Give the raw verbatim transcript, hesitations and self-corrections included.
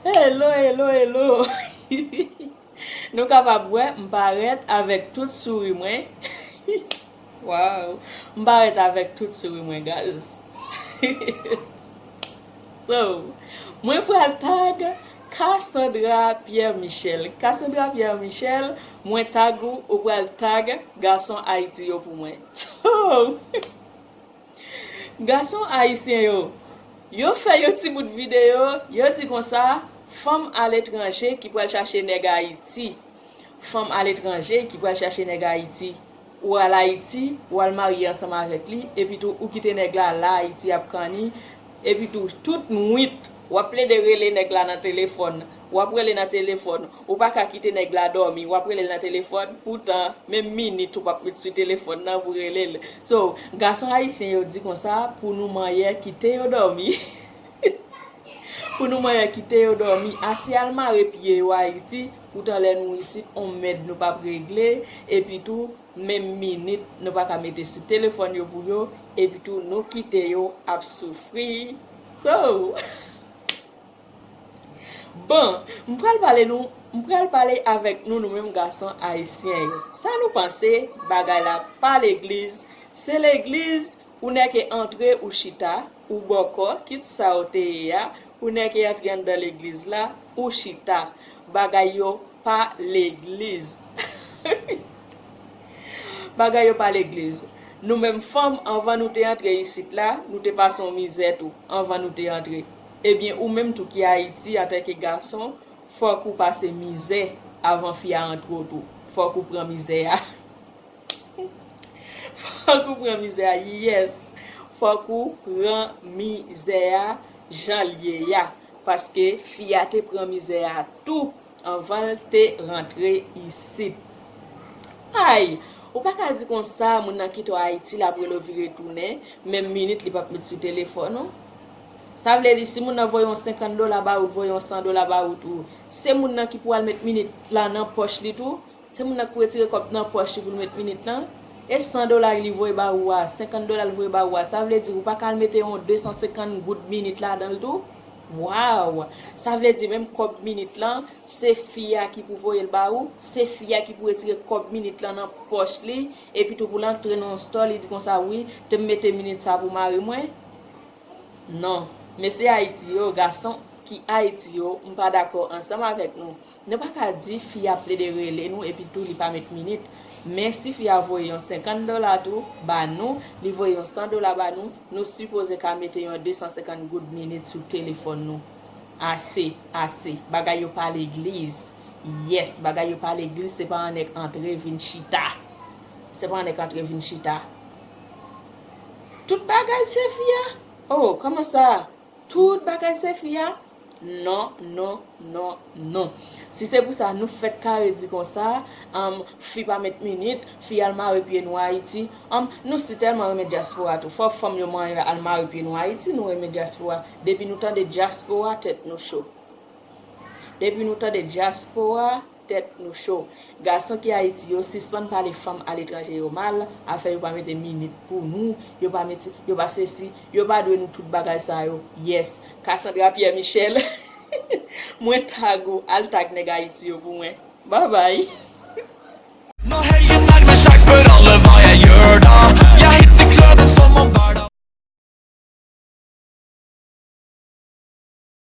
Hello, hello, hello. Nou kapab wè m parèt avèk tout souri mwen. Wow. M parèt avèk tout souri mwen, guys. So, mwen pral tag Cassandra Pierre Michel. Cassandra Pierre Michel, mwen tag ou, ou pral tag gason Ayiti yo pou mwen. So, gason ayisyen yo, yo fè yon ti bout videyo, yo di konsa, fanm aletranje ki pral chache nèg Ayiti. Fanm aletranje ki pral chache nèg Ayiti. Ou al Ayiti, ou al marye ansanm avèk li, epi tou ou kite nèg la la Ayiti ap kanni, epi tou tout nwit, w ap plede rele nèg la nan telefòn, w ap rele nan telefòn, ou pa ka kite nèg la dòmi, w ap rele l nan telefòn, poutan, menm minit ou p ap met sou telefòn nan pou rele l. So, gason ayisyen yo di konsa, pou nou manyè kite yo dòmi. Pou nou manyè kite yo dòmi, ase al mare pye yo Ayiti, poutan lè nou isit, on mèd nou p ap regle, epi tou, menm minit nou pa ka mete sou telefòn yo pou yo, epi tou nou kite yo ap soufri. So, bon, m pral pale nou, m pral pale avèk nou, nou menm gason ayisyen yo. Sa nou panse bagay la pa legliz? Se legliz, ou nèke antre ou chita, ou bòkò, kit sa w te ye a, ou nèke antre anndan legliz la, ou chita. Bagay yo pa legliz. Bagay yo pa legliz. Nou menm fanm, anvan nou te antre isit la, nou te pase yon mizè tou, anvan nou te antre. Ebyen, ou menm tou ki Ayiti, antanke gason, fòk ou pase mizè avan fi a antre w tou. Fòk ou pran mizè a. Fòk ou pran mizè a, yes. Fòk ou pran mizè a jan l ye a. Paske fi a te pran mizè a tou anvan l te rantre isit. Ay, ou pa ka di konsa, moun nan kite w Ayiti, l ap rele w vire tounen, menm minit li p ap met sou telefòn ou. Sa vle di, si moun nan voye yon senkant dola ba ou, voye yon san dola ba ou tou, se moun nan ki pou al met minit la nan pòch li tou. Se moun nan k pou retire kòb nan pòch li pou l met minit lan. E san dola li voye ba ou a, senkant dola l voye ba ou a, sa vle di ou pa ka al mete yon de san senkant goud minit ladan l tou? Waw! Sa vle di menm kòb minit lan, se fi a ki pou voye l ba ou, se fi a ki pou retire kòb minit lan nan pòch li, epi tou pou l antre nan yon store, li di konsa, wi, te m mete minit sa pou mari mwen? Non. Mesye Ayiti yo, gason ki Ayiti yo, m pa dakò ansanm avèk nou. Nou pa ka di fi a plede rele nou epi tou li pa met minit. Men si fi a voye yon senkant dola tou ba nou, li voye yon san dola ba nou, nou sipoze ka mete yon de san senkant goud minit sou telefòn nou. Ase, ase. Bagay yo pa legliz. Yes, bagay yo pa legliz, se pa annik antre vin chita. Se pa annik antre vin chita. Tout bagay se fi a? Oh, kòman sa? Tout bagay se fi a? Non, non, non, non. Si se pou sa, nou fèt kare di konsa, um, fi pa met minit, fi al mare pye nou Ayiti. Um, nou si tèlman renmen dyaspora tou. Fò fanm yo manyè al mare pye nou Ayiti, nou renmen dyaspora. Depi nou tande dyaspora, tèt nou cho. Depi nou tande dyaspora, tèt nou cho. Gason ki Ayiti yo, sispann pale fanm aletranje yo mal, afè yo pa mete minit pou nou, yo pa mete, yo pa sesi, yo pa dwe nou tout bagay sa yo. Yes. Cassandra Pierre Michel, mwen tag ou, al tag nèg Ayiti yo pou mwen. Babay. Nå høyre nærmer seg, spør alle hva jeg gjør da. Jeg hitter kløden som om